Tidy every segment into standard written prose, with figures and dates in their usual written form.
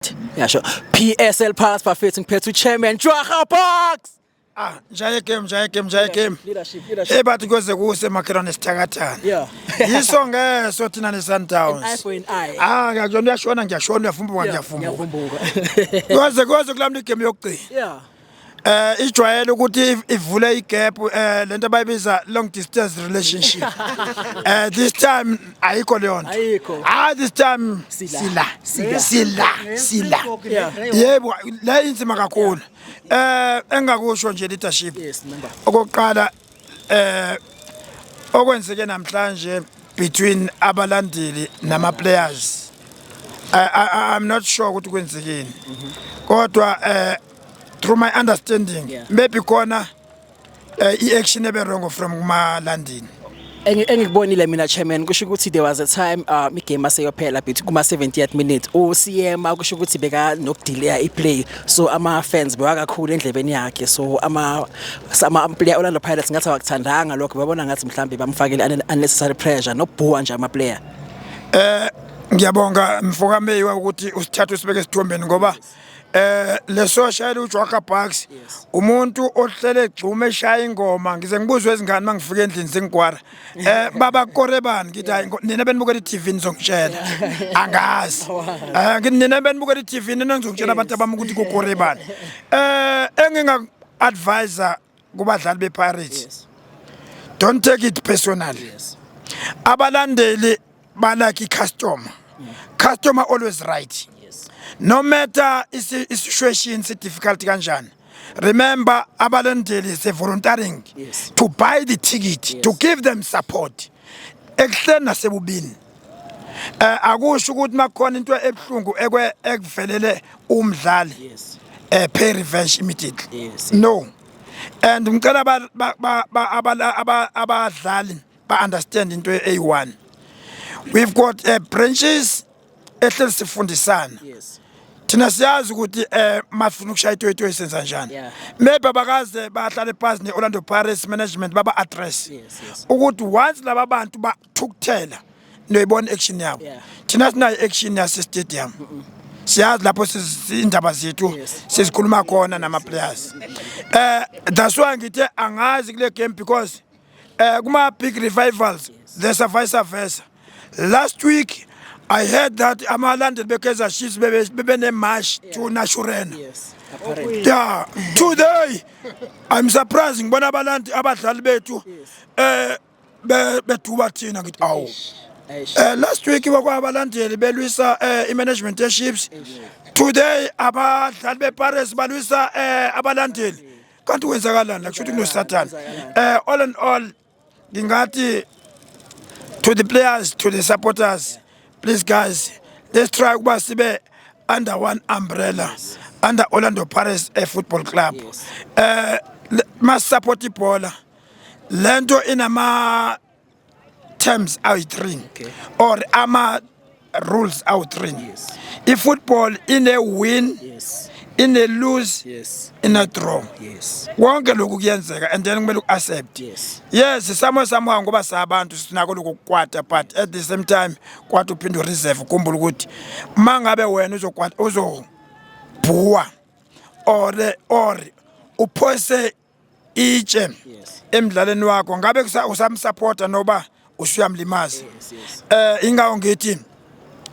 Yasho PSL Palace, bafethu, ngiphethe uchairman Jwaha Box. Ah, njaye game, njaye game, njaye game. Leadership, leadership. Eh, bathi kuze kuse makhelwane sithakathana. Yiso ngeso thina ne Sundowns. An eye for an eye. Ah, ngiyakuzona, uyashona, ngiyashona, uyavumbuka, ngiyavumbuka. Ngiyavumbuka. Kuze kulamla igame yokugcina. Ijwayele ukuthi ivule igap, lento abayibiza long distance relationship. This time ayikho leyo nto. Ayikho. Ah, this time Sila. sila. Sila. Sila, sila. Yebo, la inzima kakhulu. Engakusho nje, leadership. Yes, member. Okokuqala, okwenzeke namhlanje between abalandeli nama players, I'm not sure ukuthi kwenzekeni, kodwa through my understanding, maybe khona i-action ebe wrong from kumalandini. Engikubonile mina, chairman, kusho ukuthi there was a time igame aseyophela but kuma 70th minute uCM kusho ukuthi beka nokudelay iplay, so ama fans bewakakhulu endlebeni yakhe, so ama player Orlando Pirates ngathi awakuthandanga lokho, babona ngathi mhlambe bamfakele unnecessary pressure nokubhuwa nje ama player. Ngiyabonga, mfokameyiwa, ukuthi usithathe usibeke esithombeni, ngoba leso shayela uJwaka Bucks, umuntu ohlele egxuma eshaya ingoma, ngize ngibuzwe izingane mangifika endlini zingigwara, "Baba, kore bani?" Ngithi, "Hayi, nina benibukela i-TV nizongitshela, angazi." Ngithi, "Nina benibukela i-TV, nina ngizongitshela abantu abami ukuthi kukore bani." Enginga advisa kubadlali bePirates, don't take it personally. Abalandeli ba like i-customer, customer always right, no matter i-situation si difficult kanjani. Remember, abalandeli is volunteering to buy the ticket to give them support ekuhleni nasebubini. Akusho ukuthi makukhona into ebhlungu ekwe ekuvelele umdlali, pay revenge immediately. No, and ngicela abadlali ba understand into eyi-one. We've got branches ehleli sifundisana. Thina siyazi ukuthi mafuna ukushaya itoyitoyi senza njani. Maybe abakaze bahlale phansi ne-Orlando Pirates management baba address ukuthi once laba bantu bathukuthela, noyibona action yabo. Thina sinayo action yase stadium, siyazi lapho indaba zethu sizikhuluma khona nama players. That's why ngithe angazi kule game, because kuma big rivals there's a vice versa. Last week I heard that amalandeli beKaizer Chiefs bebe ne march to Naturena. Yes. Apparently. Yeah, today I'm surprised ngibona abalandi abadlali bethu beduba thina, ngithi awu. Eish. Last week kwabalandeli belwisa i-management ye-Chiefs. Today abadlali bePirates balwisa abalandeli. Kanti kwenzakalani la? Kusho ukuthi kunoSathane. All in all, ngingathi to the players, to the supporters, please guys, let's try ukuba sibe under one umbrella, under Orlando Pirates a Football Club. Must support ibhola. Lento inama terms ayi-3 or ama rules awu-3. I-football ine win, ine lose, ine draw. Konke lokhu kuyenzeka and then kumele uku-accept. Yes, somewhere somehow, ngoba sabantu sinako lokhu kukwata, but at the same time kwata uphinde ureserve, ukhumbule ukuthi mangabe wena uzokwata, uzobhuwa or uphose itshe emdlalweni wakho, ngabe usamsupporta noba usuyamlimaza? Yes. Ingawo ngithi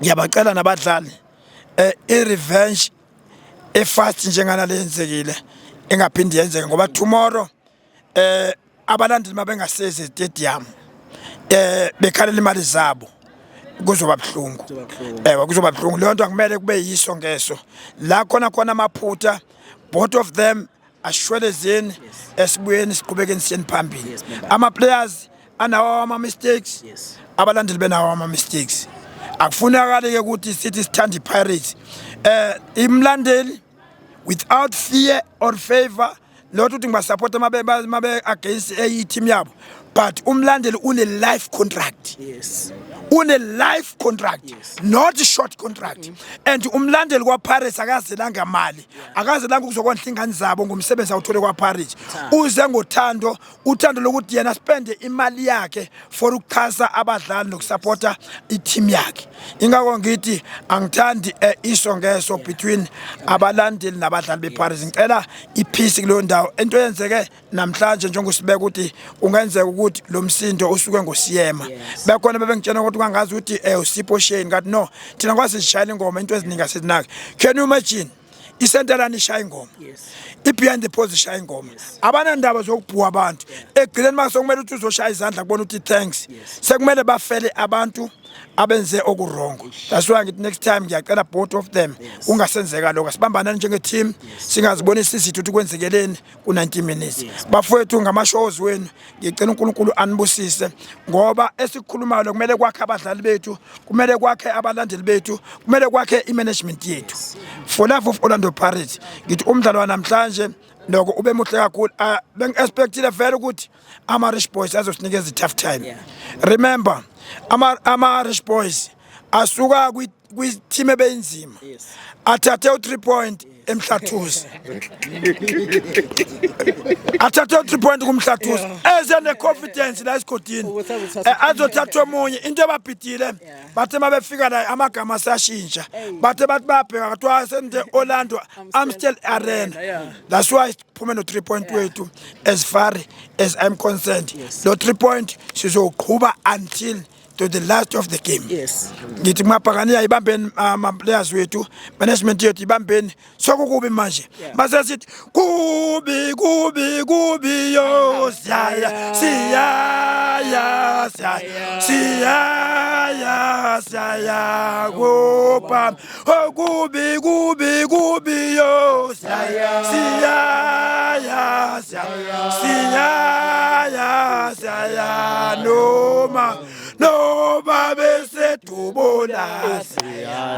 ngiyabacela nabadlali, i-revenge efast njengana leyenzekile ingaphindi yenzeke, ngoba tomorrow abalandeli mabengasezi stadium bekhalela imali zabo, kuzoba buhlungu. Kuzoba buhlungu. Ewe, kuzoba buhlungu. Leyo nto akumele kube yiso ngeso la khona khona amaphutha, both of them ashwelezeni, esibuyeni siqhubekeni siyeni phambili. Yes, member. Ama players anawo ama mistakes, abalandeli benawo ama mistakes. Akufunakali ke ukuthi sithi sithanda iPirates, imlandeli without fear or favor, not ukuthi ngibasupport mabe against eyi team yabo, but umlandeli une life contract. Une life contract, not short contract. And umlandeli kwaPirates akazelanga mali, akazelanga ukuzokondla ingane zabo ngomsebenzi awuthole kwaPirates. Uze ngothando, uthando lokuthi yena spende imali yakhe for ukuxhasa abadlali nokusupporta i-team yakhe. Ingakho ngithi angithandi iso ngeso between abalandeli nabadlali bePirates. Ngicela ipeace kuleyo ndawo. Into eyenzeke namhlanje, njengosibeka ukuthi kungenzeka ukuthi lo msindo usuke ngoSiyema, bekhona bebengitshela ukuthi kwangazi ukuthi uSipho Shane, ngathi no, thina kwasishayela ingoma, into eziningi asezinaki. Can you imagine isentelani ishaya ingoma, i-Behind the Post ishaya ingoma, abanandaba zokubhuwa abantu? Ekugcineni mase kumele ukuthi uzoshaya izandla kubona ukuthi thanks, sekumele bafele abantu abenze okuwrong. That's why ngithi next time ngiyacela both of them kungasenzeka lokho, sibambanani njenge-team, singazibonisa izitho ukuthi kwenzekeleni ku-90 minutes. Bafowethu, ngama-shows wenu, ngicela uNkulunkulu anibusise, ngoba esikhulumayo kumele kwakhe abadlali bethu, kumele kwakhe abalandeli bethu, kumele kwakhe i-management yethu. For love of Orlando Pirates, ngithi umdlalo wanamhlanje noko ube muhle kakhulu. Bengi-expectile vele ukuthi ama-Rich Boys azosinikeza i-tough time. Remember, ama-Rich Boys asuka kwi-team ebeyinzima, athathe u-3 point eMhlathuze, athathe u-3 point kuMhlathuze, eze ne-confidence la esigodini. Ukuthi azothatha Azothatha omunye. Into ebabhidile, bathe mabefika la amagama asashintsha, bathe bathi bayabheka, kathiwa sende Orlando Amstel Arena. That's why siphume no-3 point wethu. As far as I'm concerned, lo 3 point sizowuqhuba until to the last of the game. Ngithi kumabhakaniya, ibambeni ama-players wethu, management yethu, ibambeni. Sokukubi manje, mase sithi kubi kubi kubi yo, siyaya siyaya siyaya siyaya siyaya kupha. Oh, kubi kubi kubi yo, siyaya siyaya siyaya siyaya siyaya, noma noma besedubula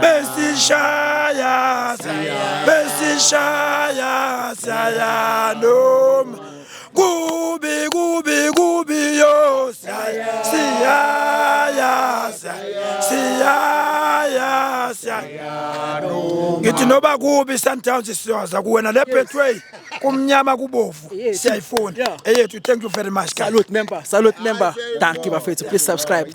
besishaya besishaya siyaya, noma kubi kubi kubi yo, siyaya siyaya siyaya siyaya. Ngithi noba kubi, Sundowns, siyaza kuwena le Betway, kumnyama kubovu, siyayifuna eyethu. Thank you very much, guys. Salute member, salute member. Thank you, bafethu. Please subscribe.